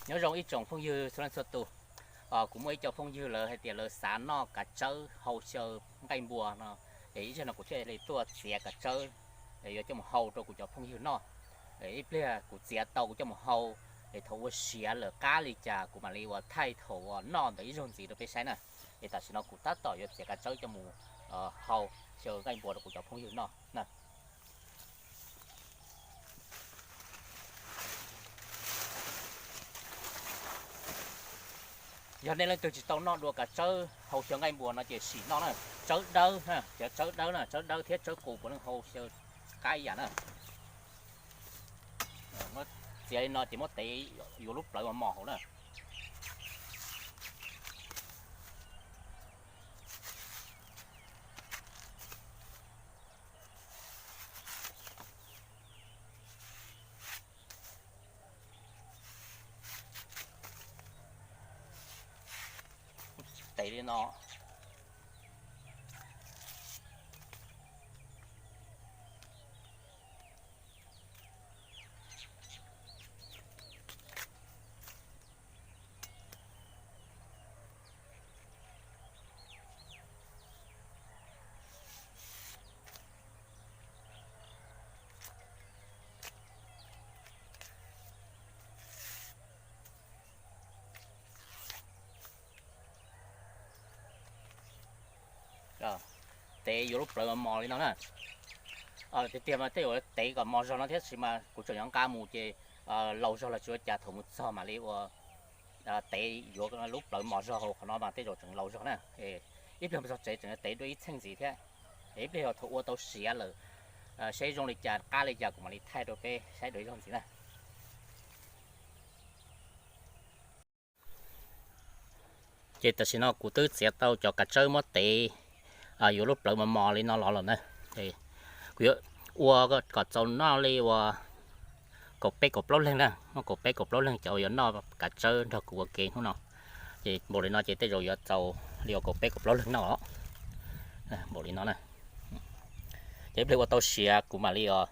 Nyob zoo ib tsoom phooj ywg txhua leej txhua tus. Kuv muaj ib co phooj ywg lawv hais tias lawv xav noj kav tsawb hau xyaw nqaij npua no, es ib zaug no kuv thiaj li tuaj txiav kav tsawb, es yuav coj mus hau rau kuv cov phooj ywg noj. Ib pliag kuv txiav tau kuv coj mus hau, es thaum ua siav lawm qab li cas kuv mam li ua thaij thaum uas noj ntawd ib zaug ntxiv rau peb saib na. Es tam sim no kuv tab tom yuav txiav kav tsawb coj mus hau xyaw nqaij npua rau kuv cov phooj ywg noj na. Yog nej leej twg tsis tau noj dua kav tsawb hau xyaw nqaij npua no ces sim noj na. Tsawb dawb, cov tsawb dawb na, tsawb dawb thiab tsawb qus puav leej hau xyaw qab ib yam na. Txiav li no ces muab tev yuav lub plawv mos mos hauv na. Tev li no. Tev yuav lub plawv mos mos li no na. Tiag tiag mas tej zaum tev kom mos zog no thiab, tab sis mas kuv tseem yuav nqa mus ces laus zog los tsis ua cas, thaum mus txog mam li ua tev yuav lub plawv mos zog hauv qhov no mas tej zaum tseem laus zog na. Ib pliag mus txog tsev tseem tev dua ib txheej ntxiv thiab. Ib pliag yog thaum ua tau siav lawm, seb zoo li cas qab li cas kuv mam li thaij rau peb saib dua ib zaug ntxiv na. Ces tam sim no kuv twb txiav tau cov kav tsawb muab tev yuav lub plawv mos mos li no los lawm na. Kuv yuav ua kom txaus noj li uas kaum peb kaum plaub leeg na, muaj kaum peb kaum plaub leeg cov uas yuav noj kav tsawb nrog kuv ua ke hnub no. Ces npaum li no ces tej zaum yuav txaus li uas kaum peb kaum plaub leeg noj os. Npaum li no na. Ces ib pliag ua tau siav kuv mam li os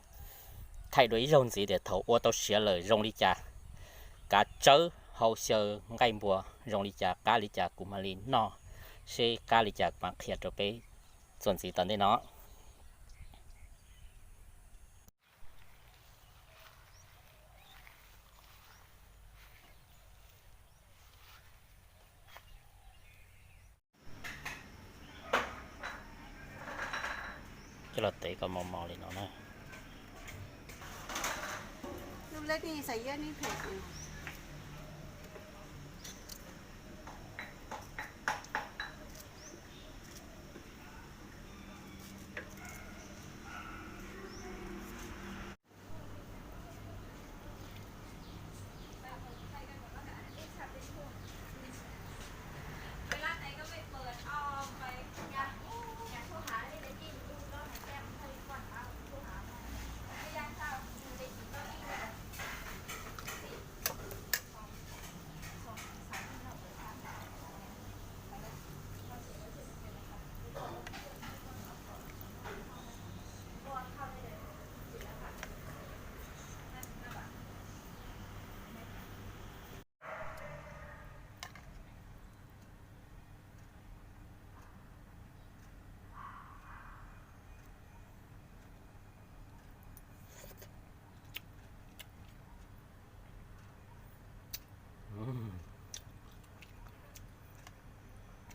thaij dua ib zaug ntxiv tias thaum ua tau siav lawm zoo li cas, kav tsawb hau xyaw nqaij npua zoo li cas qab li cas kuv mam li noj, seb qab li cas kuv mam qhia rau peb txuas ntxiv tom ntej no. Coj los tev kom mos mos li no na.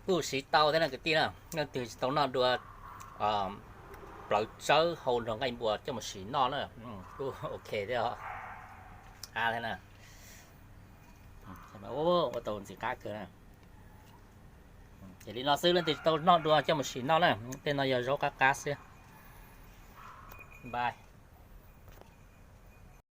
Kuj siv tau thiab na kwv tij na, leej twg tsis tau noj dua plawv tsawb hau nrog nqaij npua coj mus sim noj na, kuj ok thiab os. Qab thiab na. Ua tau ntxim qab kawg na. Ces li no xwb, leej twg tsis tau noj dua coj mus sim noj na. Tej no yog zaub qab qab xwb. Bye.